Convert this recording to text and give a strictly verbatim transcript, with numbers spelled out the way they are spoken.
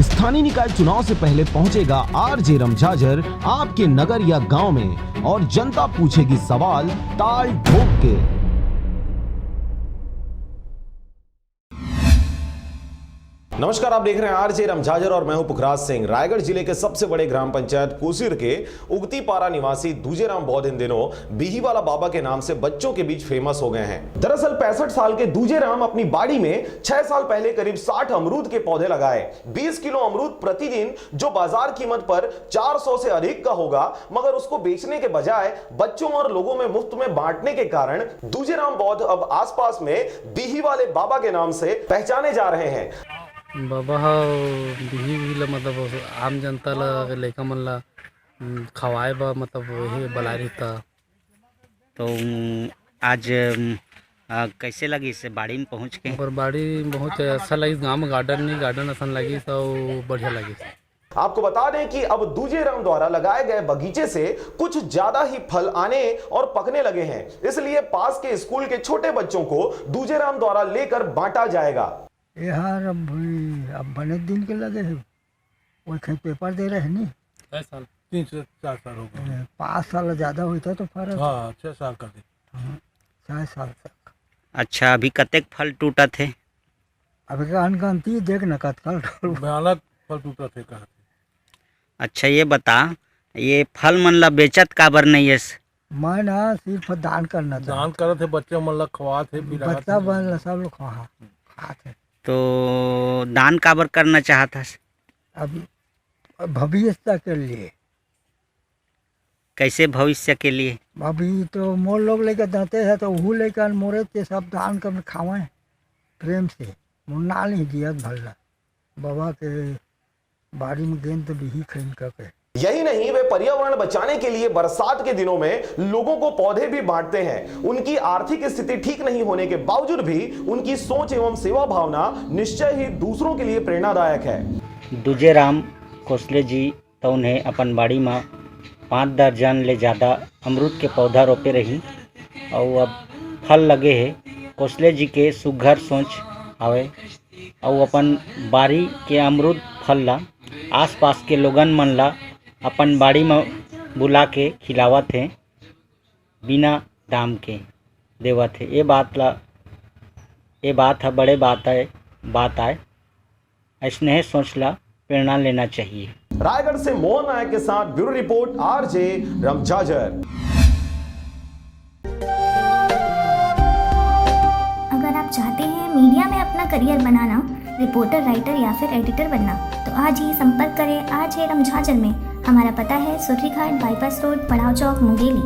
स्थानीय निकाय चुनाव से पहले पहुंचेगा आरजे रमझाझर आपके नगर या गांव में और जनता पूछेगी सवाल ताल ठोक के। नमस्कार, आप देख रहे हैं आरजे रमझाझर और मैं हूं पुखराज सिंह। रायगढ़ जिले के सबसे बड़े ग्राम पंचायत कोसीर के उगती पारा निवासी दूजेराम बौद्ध इन दिनों बिही वाला बाबा के नाम से बच्चों के बीच फेमस हो गए हैं। दरअसल पैंसठ साल के दूजेराम अपनी बाड़ी में छह साल पहले करीब साठ अमरूद के पौधे लगाए। बीस किलो अमरूद प्रतिदिन, जो बाजार कीमत पर चार सौ से अधिक का होगा, मगर उसको बेचने के बजाय बच्चों और लोगों में मुफ्त में बांटने के कारण दूजेराम बौद्ध अब आसपास में बिही वाले बाबा के नाम से पहचाने जा रहे हैं। बाबा ह बिही, बिही ला, मतलब आम जनता ला, लइका मन ला, उम, खवाए बर, मतलब वही बलाए रहिस त। तो, उम, आज, उम, आ, कैसे लगिस बाड़ी में पहुँच के? ओकर बाड़ी बहुत अच्छा लगिस, गाँव में garden नहीं, garden असन लगिस, अउ बढ़िया लगिस। आपको बता दें कि अब दूजेराम द्वारा लगाए गए बगीचे से कुछ ज्यादा ही फल आने और पकने लगे हैं, इसलिए पास के स्कूल के छोटे बच्चों को दूजेराम द्वारा लेकर बांटा जाएगा। ये हर अब, अब बने दिन के लगे हे, वो कहीं paper दे रहे नहीं। छह साल, तीन से चार साल हो गए। ए, पाँच साल ज्यादा होता तो फर्क। हाँ, छह साल कर दे। हाँ, छह साल तक। अच्छा, अभी कतेक फल टूटत हे? अभी का अनगनती देख न कतका। भयानक फल टूटत हे, कहत हे। अच्छा, ये बता, ये फल मन ला बेचत काबर नहीं है? मैं ना सिर्फ दान करना चाहता। दान करत हे, बच्चे मन ला खवात हे, पिलात बच्चा हे। बन ला सब लोग खा-, खात हे। तो दान काबर करना चाहत हस? अब भविष्य के लिए। कैसे भविष्य के लिए? अभी तो मोर लोग लेके दाते हैं, तो वहू लेकर मोरे ते सब दान कर खावें प्रेम से। मुन्ना नहीं दियत भल्ला बाबा के बाड़ी में गेंद बिही खैन करके। यही नहीं, वे पर्यावरण बचाने के लिए बरसात के दिनों में लोगों को पौधे भी बांटते हैं। उनकी आर्थिक स्थिति ठीक नहीं होने के बावजूद भी उनकी सोच एवं सेवा भावना निश्चय ही दूसरों के लिए प्रेरणादायक है। दूजेराम कोसले जी तउन हे अपन बाड़ी म पाँच दर्जन ले जादा अमरूद के पौधा रोपे रही अउ अब फल लगे हे। कोसले जी के सुघर सोच हावय अउ अपन बारी के अमरूद फल ला आसपास के लोगन मन ला अपन बाड़ी म बुला के खिलावत हे, बिना दाम के देवत हे। ए बात ला, ए बात ह बड़े बात आय, बात आय। अइसने सोच ला प्रेरणा लेना चाहिए। रायगढ़ से मोहन नायक के साथ ब्यूरो रिपोर्ट, आरजे रमझाझर। अगर आप चाहते हैं मीडिया में अपना करियर बनाना, रिपोर्टर, राइटर या फिर एडिटर बनना, तो आज ही संपर्क करें आरजे रमझाझर में। हमारा पता है सुर्रीघाट बाईपास रोड, पड़ाव चौक, मुंगेली।